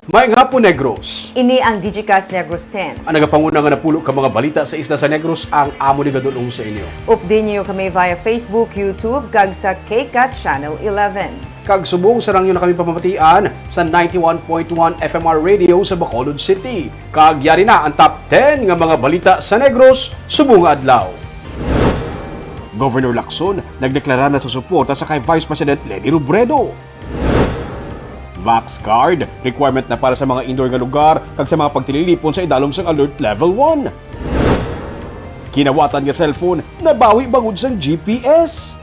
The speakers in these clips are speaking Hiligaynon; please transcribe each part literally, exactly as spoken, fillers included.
Maayong hapon, Negros. Ini ang Digicast Negros ten. Ang nagapanguna nga napulo ka mga balita sa isla sa Negros ang amo ni gadulong sa inyo. Update niyo kami via Facebook, YouTube, kag sa K CAT Channel eleven. Kag subong, sarang niyo na kami pamamatian sa ninety-one point one F M R Radio sa Bacolod City. Kag yari na ang top ten nga mga balita sa Negros subong nga adlaw. Governor Lacson nagdeklara na sa suporta sa kay Vice President Leni Robredo. Vax card, requirement na para sa mga indoor nga lugar kag sa mga pagtililipon sa idalom sang Alert Level one. Kinawatan nga cellphone nabawi bangod sang G P S.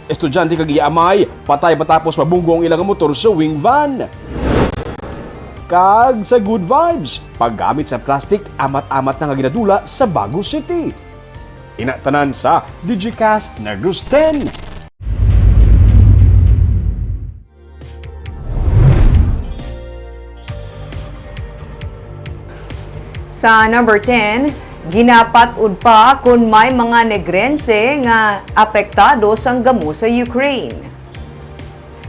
Estudyante kag iya amay patay matapos mabunggo ang ila nga motor sa wing van. Kag sa good vibes, paggamit sa plastic amat-amat na nga ginadula sa Bago City. Ina tanan sa Digicast Negros ten. Sa number ten, ginapat-od pa kon may mga Negrense nga apektado sang gamo sa Ukraine.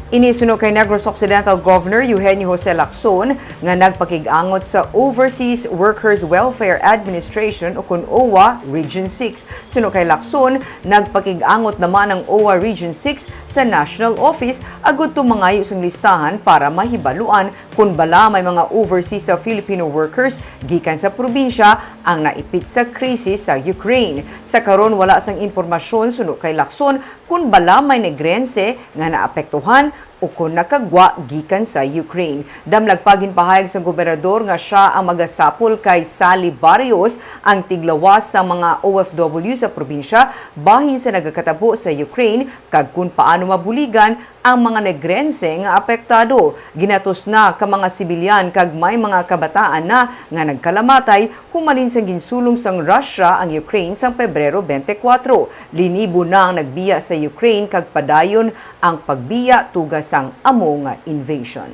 Ini suno kay Negros Occidental Governor Eugenio Jose Lacson nga nagpakig-angot sa Overseas Workers Welfare Administration, ukon OWWA, Region six. Suno kay Lacson, nagpakig-angot naman ang OWWA Region six sa National Office agud to mangayo sang listahan para mahibaluan kon bala may mga overseas sa Filipino workers gikan sa probinsya ang naipit sa krisis sa Ukraine. Sa karon, wala sang impormasyon suno kay Lacson kon bala may Negrense nga naapektuhan ukon nakagwa gikan sa Ukraine. Damlag pa, ginpahayag sang gobernador nga sia ang magasapol kay Sally Barrios, ang tiglawas sa mga O F W sa probinsya bahin sa nagakatabo sa Ukraine, kag kon paano mabuligan ang mga Negrense nga apektado. Ginatos na ka mga sibilyan kag may mga kabataan na nga nagkalamatay humalin sang ginsulong sang Russia ang Ukraine sang Pebrero twenty-four. Linibo na ang nagbiya sa Ukraine kag padayon ang pagbiya tuga sang amo nga invasion.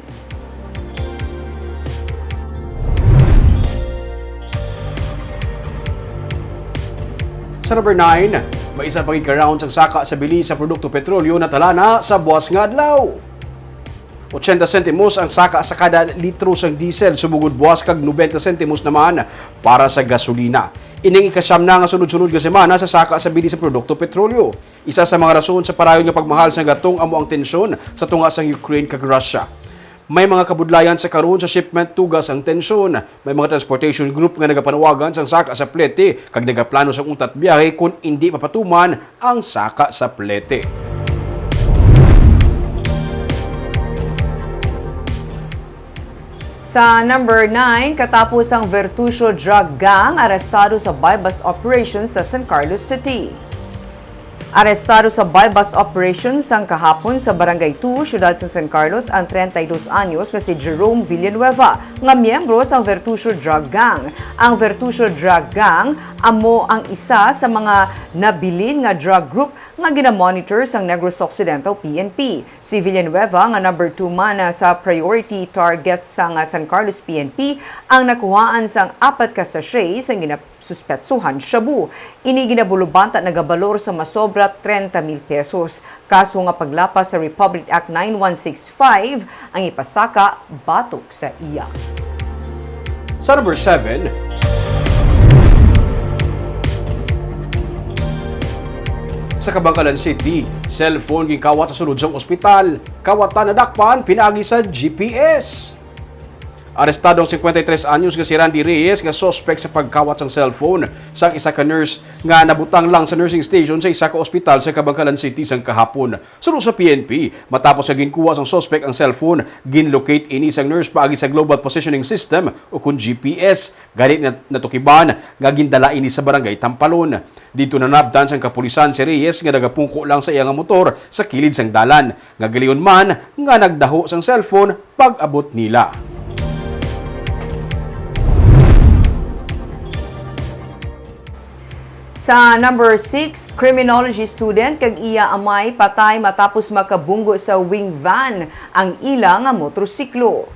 Sa number nine, may isa pa gid ka round sang saka sa bili sa produkto petrolyo natalana sa buas nga adlaw. Ochenta sentimos ang saka sa kada litro sang diesel, subong gid buas kag nobenta sentimos naman para sa gasolina. Ining ikasyam na nga sunod-sunod nga semana sa saka sa bili sa produkto petrolyo. Isa sa mga rason sa padayon nga pagmahal sang gatong amo ang tensyon sa tunga sang Ukraine kag Russia. May mga kabudlayan sa karon sa shipment tuga sang tensyon. May mga transportation group nga nagapanawagan sang saka sa plete kag nagaplano sang untat biyahe kon indi mapatuman ang saka sa plete. Sa number nine, katapos ang Vertusio drug gang arestado sa buy-bust operation sa San Carlos City. Arestado sa buy-bust operation sang kahapon sa Barangay two, siyudad sa San Carlos, ang treinta y dos anyos nga si Jerome Villanueva, nga miyembro sang Vertusio drug gang. Ang Vertusio drug gang amo ang isa sa mga nabilin nga drug group nga ginamonitor sang Negros Occidental P N P. Si Villanueva, nga number two man sa priority target sang San Carlos P N P, ang nakuhaan sang apat ka sachet sang ginasuspetsuhan shabu. Ini ginabulubanta nagabalor sa masobra treinta mil pesos. Kaso nga paglapas sa Republic Act nine one six five ang ipasaka batok sa iya. Sa number seven, sa Kabankalan City, cellphone ginkawat sa sulod sang ospital. Kawatan nadakpan pinaagi sa G P S. Arestado ang cincuenta y tres anyos nga si Randy Reyes nga suspek sa pagkawat sang cellphone sang isa ka nurse nga nabutang lang sa nursing station sa isa ka ospital sa Kabankalan City sang kahapon. Suno sa P N P, matapos nga ginkuha sang suspek ang cellphone, ginlocate ini sang nurse paagi sa Global Positioning System o kon G P S. Gani nat-, natukiban nga gindala ini sa Barangay Tampalon. Didto nanabtan sang kapulisan si Reyes nga nagapungko lang sa iya nga motor sa kilid sang dalan, nga galion man nga nagdaho sang cellphone pag-abot nila. Sa number six, criminology student kag iya amay patay matapos makabunggo sa wing van ang ila nga motorsiklo.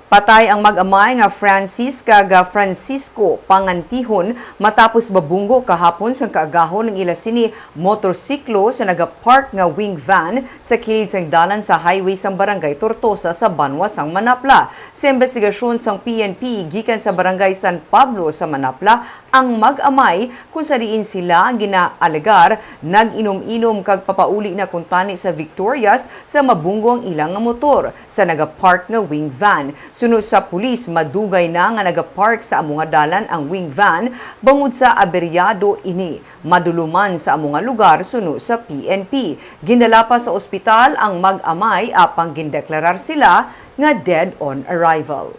Patay ang mag-amay nga Francis kag Francisco Pangantihon matapos mabunggo kahapon sang kaagahon ang ila sini motorsiklo sa nagapark nga wing van sa kilid sang dalan sa highway sang Barangay Tortosa sa banwa sang Manapla. Sa imbestigasyon sang P N P gikan sa Barangay San Pablo sa Manapla, ang mag-amay, kung sa diin sila ang ginaalegar nag-inom-inom kag papauli na kuntani sa Victorias sa mabunggo ang ila nga motor sa nagapark nga wing van. Suno sa pulis, madugay na nga nagapark sa amo nga dalan ang wing van bangod sa aberyado ini. Maduluman sa amo nga lugar suno sa P N P. Gindala pa sa ospital ang mag-amay apang gindeklarar sila nga dead on arrival.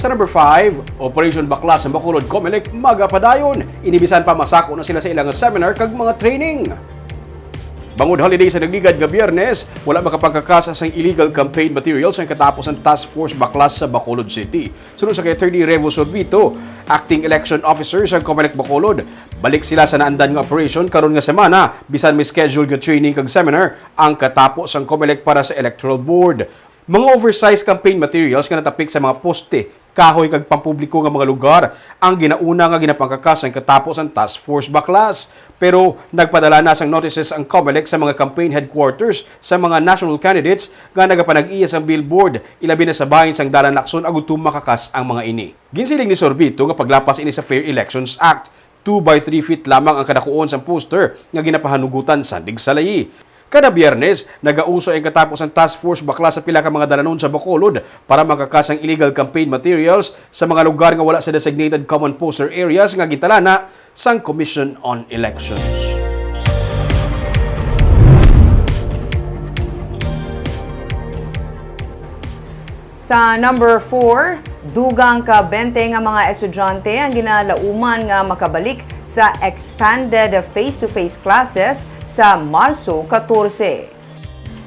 Sa number five, Operation Baklas sa Bacolod Comelec magapadayon. Ini bisan pa masako na sila sa ilang seminar kag mga training. Bangod holiday sa nagligad nga Biyernes, wala makapangkakas sang illegal campaign materials ang katapos sang Task Force Baklas sa Bacolod City. Suno sa kay Attorney Revo Sorbito, Acting Election Officer sa Comelec Bacolod, balik sila sa naandan nga operation karon nga semana, bisan may schedule nga training kag seminar ang katapos sang Comelec para sa Electoral Board. Mga oversized campaign materials nga natapik sa mga poste, kahoy kag pampubliko nga mga lugar ang ginauna nga ginapangkakas sang katapos sang Task Force Baklas. Pero nagpadala na sang notices ang Comelec sa mga campaign headquarters sa mga national candidates nga nagapanag-iya sang billboard, ilabi na sa bahin sang Dalan Lacson, agud tumakakas ang mga ini. Ginsiling ni Sorbito nga paglapas ini sa Fair Elections Act, two by three feet lamang ang kadakuon sang poster nga ginapahanugutan sa digsalayi. Kada Biyernes, nagauso ang katapos sang Task Force Baklas sa pila ka mga dalanon sa Bacolod para makakas ang illegal campaign materials sa mga lugar nga wala sa designated common poster areas nga gintalana sang Commission on Elections. Sa number four, dugang ka bente nga mga estudyante ang ginalauman nga makabalik sa expanded face-to-face classes sa Marso katorse.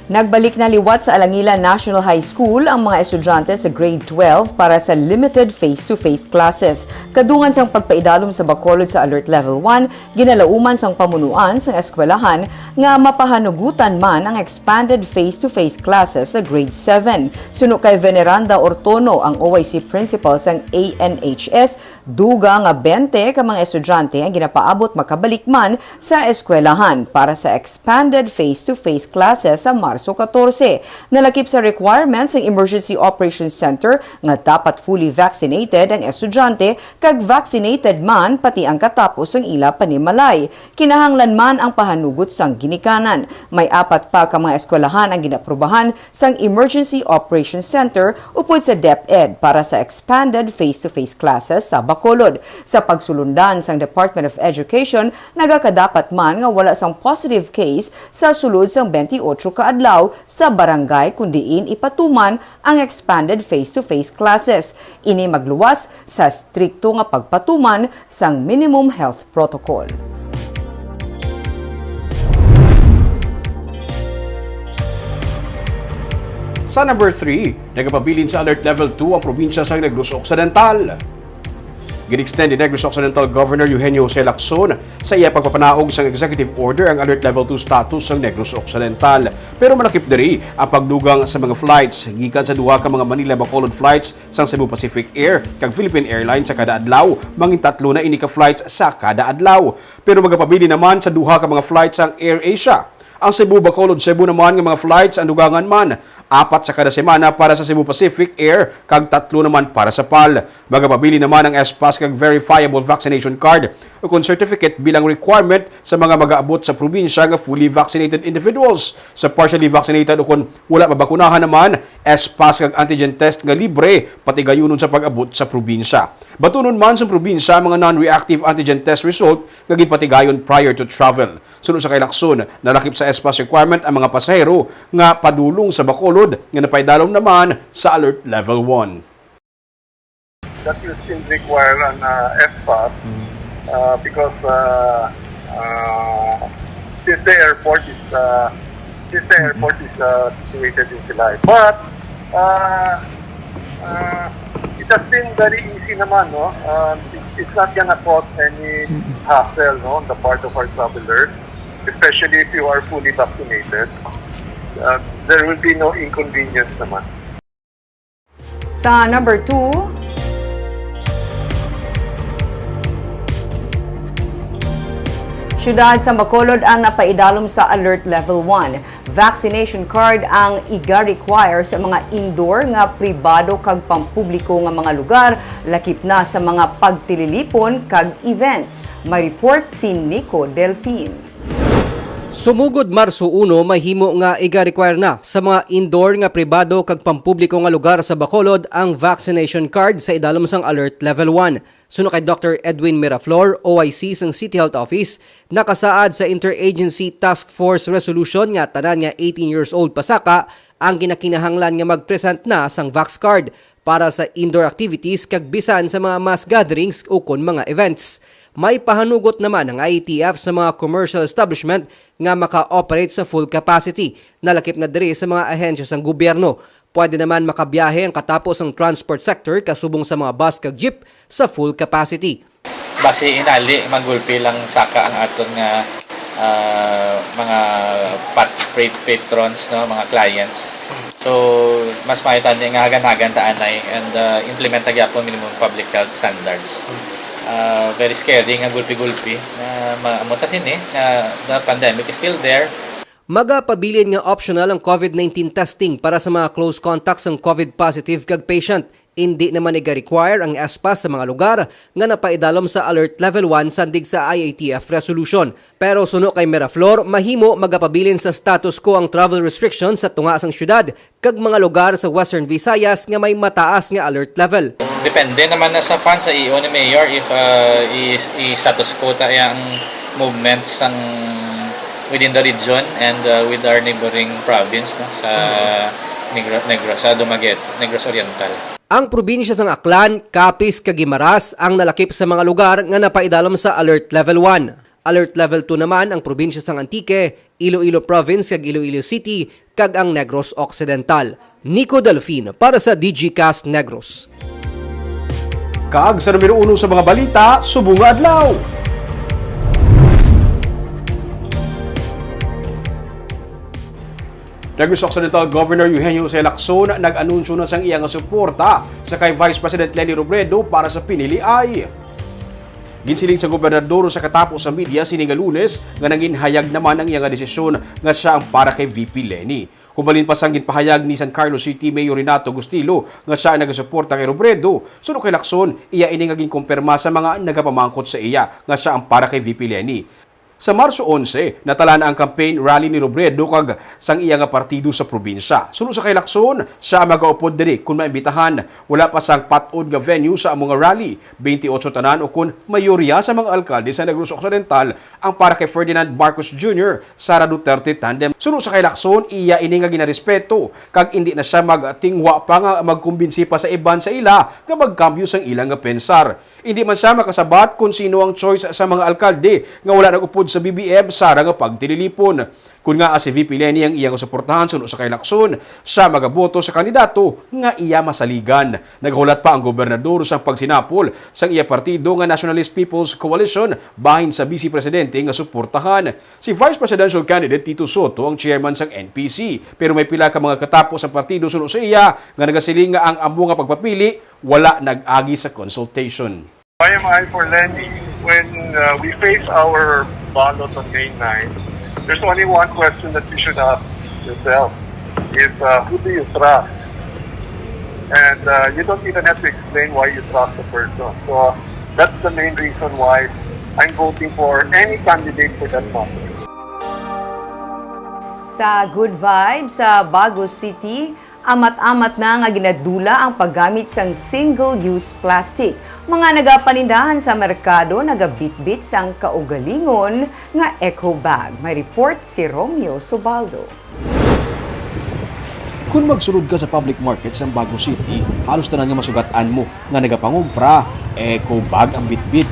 Nagbalik na liwat sa Alangilan National High School ang mga estudyante sa grade twelve para sa limited face-to-face classes. Kadungan sang pagpaidalom sa Bacolod sa Alert Level one, ginalauman sang pamunuan sang eskwelahan nga mapahanugutan man ang expanded face-to-face classes sa grade seven. Suno kay Veneranda Ortono, ang O I C principal sang A N H S, dugang nga bente ka mga estudyante ang ginapaabot makabalik man sa eskwelahan para sa expanded face-to-face classes sa Marso katorse. Nalakip sa requirements sang Emergency Operations Center nga dapat fully vaccinated ang estudyante kag vaccinated man pati ang katapos sang ila panimalay. Kinahanglan man ang pahanugot sang ginikanan. May apat pa ka mga eskwelahan ang ginaaprubahan sang Emergency Operations Center upod sa DepEd para sa expanded face-to-face classes sa Bacolod. Sa pagsulundan sang Department of Education, nagakadapat man nga wala sang positive case sa sulod sang twenty-eight ka adlaw sa barangay kon diin ipatuman ang expanded face-to-face classes. Ini magluwas sa estrikto nga pagpatuman sang minimum health protocol. Sa number three, nagapabilin sa Alert Level two ang probinsya sa Negros Occidental. Gin-extend ni Negros Occidental Governor Eugenio Jose Lacson sa iya pagpapanaog sang executive order ang Alert Level two status sang Negros Occidental. Pero malakip diri ang pagdugang sa mga flights gikan sa duha ka mga Manila-Bacolod flights sang Cebu Pacific Air kag Philippine Airlines sa kada adlaw. Mangin tatlo na ini ka flights sa kada adlaw. Pero magapabilin naman sa duha ka mga flights sang AirAsia. Ang Cebu, Bacolod, Cebu naman nga mga flights ang dugangan man. Apat sa kada semana para sa Cebu Pacific Air kag tatlo naman para sa PAL. Magapabilin naman ang S-Pass kag verifiable vaccination card ukon certificate bilang requirement sa mga magaabot sa probinsya nga fully vaccinated individuals. Sa partially vaccinated ukon wala mabakunahan naman, S-Pass kag antigen test nga libre patigayunon sa pag-abot sa probinsya. Batunon man sa probinsya ang mga non-reactive antigen test result nga ginpatigayon prior to travel. Suno sa kay Lacson, nalakip sa S-Pass requirement ang mga pasahero nga padulong sa Bacolod nga napaidalom naman sa Alert Level one. That you still require an, uh, S-Pass, uh, because, uh, Uh, since the airport is uh, since the airport is uh, situated in Silay. But uh, uh, it has been very easy naman, no? Um, it, it's not gonna cause any hassle, no, on the part of our travelers, especially if you are fully vaccinated. Uh, there will be no inconvenience naman. Sa number two, siyudad sa Bacolod ang napaidalom sa Alert Level one. Vaccination card ang iga-require sa mga indoor nga pribado kag pampubliko nga mga lugar, lakip na sa mga pagtililipon kag events. May report si Nico Delfin. Sumugod Marso uno, mahimo nga iga-require na sa mga indoor nga pribado kag pampubliko nga lugar sa Bacolod ang vaccination card sa idalom sang Alert Level one. Suno kay Doctor Edwin Miraflor, O I C sang City Health Office, nakasaad sa Interagency Task Force Resolution nga tanan nga eighteen years old pasaka ang ginakinahanglan nga mag-present na sang vax card para sa indoor activities kag bisan sa mga mass gatherings ukon mga events. May pahanugot naman ang I A T F sa mga commercial establishment nga maka-operate sa full capacity, nalakip na diri sa mga ahensya sang gobyerno. Pwede naman makabiyahe ang katapo sang transport sector kasubong sa mga bus kag jeep sa full capacity. Basi inali, magulpi lang saka ang aton nga ah, mga pat- pre- patrons, no, mga clients. So mas maayo tani nga hagan-hagan ta anay and uh, implement ta gyapon minimum public health standards. Uh, very scary nga gulpi-gulpi na maamot at hini nga the pandemic is still there. Magapabilin nga optional ang COVID nineteen testing para sa mga close contacts sang COVID positive kag patient. Indi naman iga-require ang S pass sa mga lugar nga napaidalom sa Alert Level one sandig sa I A T F resolution. Pero suno kay Miraflor, mahimo magapabilin sa status quo ang travel restrictions sa tunga sang syudad kag mga lugar sa Western Visayas nga may mataas nga alert level. Depende naman na sa pan sa E O ni Mayor if uh, i-, i-status quo ta ang movements sang within the region and uh, with our neighboring province, no, sa Negros, Negros, sa Dumaguete, Negros Oriental. Ang probinsya sang Aklan, Capiz, kag Guimaras ang nalakip sa mga lugar nga napaidalom sa Alert Level one. Alert Level two naman ang probinsya sang Antique, Iloilo Province kag Iloilo City, kag ang Negros Occidental. Nico Delfin para sa Digicast Negros. Kag sa numero uno sa mga balita subong nga adlaw. Negros Occidental Governor Eugenio Jose Lacson nag-anunsyo na sang iya nga suporta sa kay Vice President Leni Robredo para sa piniliay. Ginsiling sa gobernador sa katapo sa media sini nga Lunes nga nanginhayag naman ang iya nga desisyon nga siya ang para kay V P Leni. Hubalin pa sang ginpahayag ni San Carlos City Mayor Renato Gustilo nga siya ang nagasuporta kay Robredo, suno kay Lacson, iya ini nga ginkumpirma sa mga nagapamangkot sa iya nga siya ang para kay V P Leni. Sa Marso onse, natala na ang campaign rally ni Robredo kag sang iya nga partido sa probinsya. Suno sa kay Lacson, siya ang magaupod diri kon maimbitahan. Wala pa sang pat-od nga venue sa amo nga rally. Twenty-eight tanan ukon mayorya sa mga alkalde sa Negros Occidental ang para kay Ferdinand Marcos Junior, Sara Duterte tandem. Suno sa kay Lacson, iya ini nga ginarespeto kag indi na siya magtingwa pa nga magkumbinsi pa sa iban sa ila nga magkambyo sang ila nga pensar. Indi man siya makasabat kon sino ang choice sa mga alkalde nga wala nag-upod sa B B M Sara nga pagtililipon. Kon ngaa si V P Leni ang iya nga suportahan suno sa kay Lacson, siya magaboto sa kandidato nga iya masaligan. Naghulat pa ang gobernador sang pagsinapol sang iya partido nga Nationalist People's Coalition bahin sa Vice Presidente nga suportahan. Si Vice Presidential Candidate Tito Soto ang chairman sang N P C, pero may pila ka mga katapo sa partido suno sa iya nga nagasiling nga ang amo nga pagpapili wala nag-agi sa consultation. Why am I for Leni? When uh, we face our ballot on May nine, there's only one question that you should ask yourself is uh, who do you trust? And uh, you don't even have to explain why you trust the person. So uh, that's the main reason why I'm voting for any candidate for that matter. Sa Good Vibes sa Bago City, amat-amat na nga ginadula ang paggamit sang single-use plastic. Mga nagapanindahan sa merkado nagabitbit sang kaugalingon nga eco bag. May report si Romeo Subaldo. Kung magsulod ka sa public market sa Bago City, halos tanan nga masugat-an mo nga nagapangumpra, eco bag ang bitbit.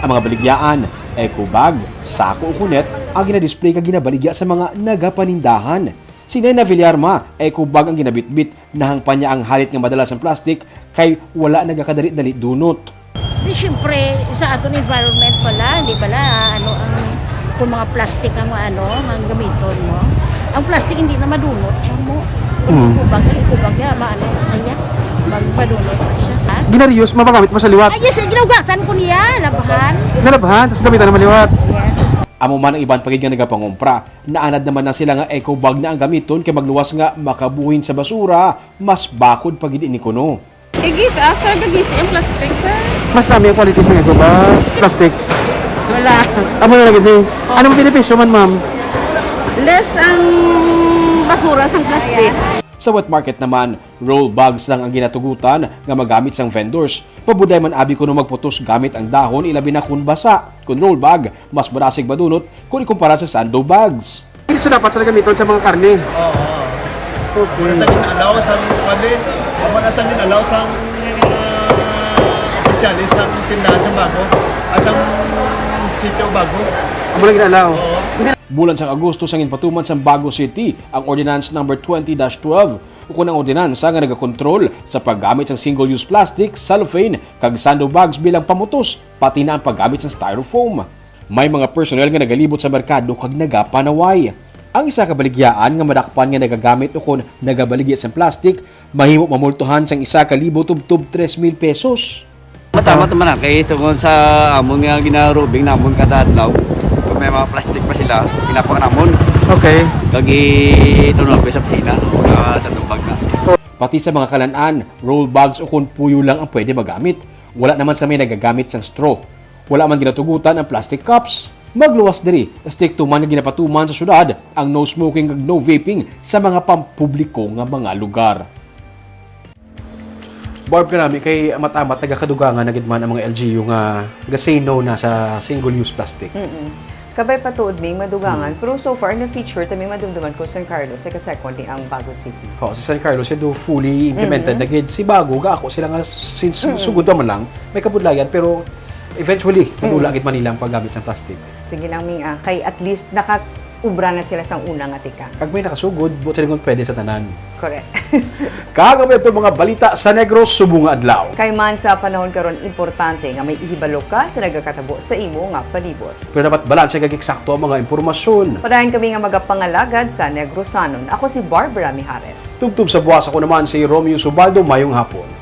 Ang mga baligyaan, Eco bag, sako o kunet ang ginadisplay kag ginabaligya sa mga nagapanindahan. Si Nena Villarma, eco bag ang ginabitbit, nahangpan niya ang halit nga madala sang plastic kay wala nagakadali-dali dunot. Di, siyempre, sa aton environment pala, di bala, ano, ang, kung mga plastic ang, ano, ang gamiton mo. Ang plastic hindi na madunot siya mo. Kung Mm. Eco bag, ang eco bag, ya, maano na siya, mag-, madunot na siya, ha? Gina-reuse, mapagamit mo sa liwat? Ay, yes, eh, ginugasan ko niya, labhan. Nalabhan, tas gamitan na maliwat. Yes. Amo man ang iban pa gid nga nagapangumpra. Naanad naman na sila nga eco bag na ang gamiton kay magluwas nga makabuhin sa basura, mas bakod pa gid ini kuno. Igis, ah, sir, gagis ang plastic, sir. Mas nami ang quality sa eco bag, plastic. Wala. Amo na lang gid ni. Anong benepisyo man, ma'am? Less ang basura sang plastic. Sa wet market naman, roll bags lang ang ginatugutan nga magamit sang vendors. Mabuday man abi kuno magputos gamit ang dahon, ilabi na kun basa. Kun roll bag, mas marasig madunot kun ikumpara sa sando bags. Hindi siya dapat sila gamiton sa mga karne. Oo, oo. Okay. Wala sa gin-allow sang, kami, wala sa gin-allow sang, ah, opisyales sang tindahan sa Bago. Ah, sang sitio Bago. Amo lang gin-allow. Oo. Hindi. Bulan sang Agosto sang ginpatuman sang Bago City ang Ordinance Number twenty dash twelve, ukon ang ordinansa nga nagakontrol sa paggamit sang single-use plastic, cellophane, kag sando bags bilang pamutos, pati na ang paggamit sang styrofoam. May mga personnel nga nagalibot sa merkado kag nagapanaway. Ang isa ka baligyaan nga madakpan nga nagagamit ukon nagabaligya sang plastic mahimo mamultuhan sang isa ka libo tubtob tres mil pesos. Matama to man, ah, kay tungod sa amon nga ginarubing namon kada adlaw, kung may mga plastic pa sila, ginapang namon. Okay. Kag i-, ito na, sa opisina, mga sa tubag na. Pati sa mga kalan-an, roll bags ukon puyo lang ang pwede magamit. Wala naman sa may nagagamit sang straw. Wala man ginatugutan ang plastic cups. Magluwas diri, estrikto man nga ginapatuman sa syudad ang no smoking kag no vaping sa mga pampubliko nga mga lugar. Barb, kanami kay amat-amat nagakadugangan na gid man ang mga L G U nga ga-say no na sa single-use plastic. Mm-mm. Kabay pa tuod, Ming, madugangan. Mm. Pero so far, na-feature ta, Ming, madumduman ko, San Carlos, sa ka-second ni ang Bago City. Oo, si San Carlos, siya do fully implemented Mm-hmm. na gid. Si Bago, ga ako sila nga, since Mm-hmm. sugod naman lang, may kabudlayan, pero eventually, madula Mm-hmm. gid man nila ang paggamit sa plastic. Sige lang, Ming, ah. Kay at least, naka-, ubra na sila sang una nga tikang. Kag may nakasugod, buot silingon pwede sa tanan. Correct. Kag amo ito mga balita sa Negros subong nga adlaw. Kay man sa panahon karon, importante nga may ihibalo ka sa nagakatabo sa imo nga palibot. Pero dapat balanse kag eksakto ang mga impormasyon. Padayon kami nga magapangalagad sa Negrosanon. Ako si Barbara Mijares. Tubtob sa buwas, ako naman si Romeo Subaldo. Mayong hapon.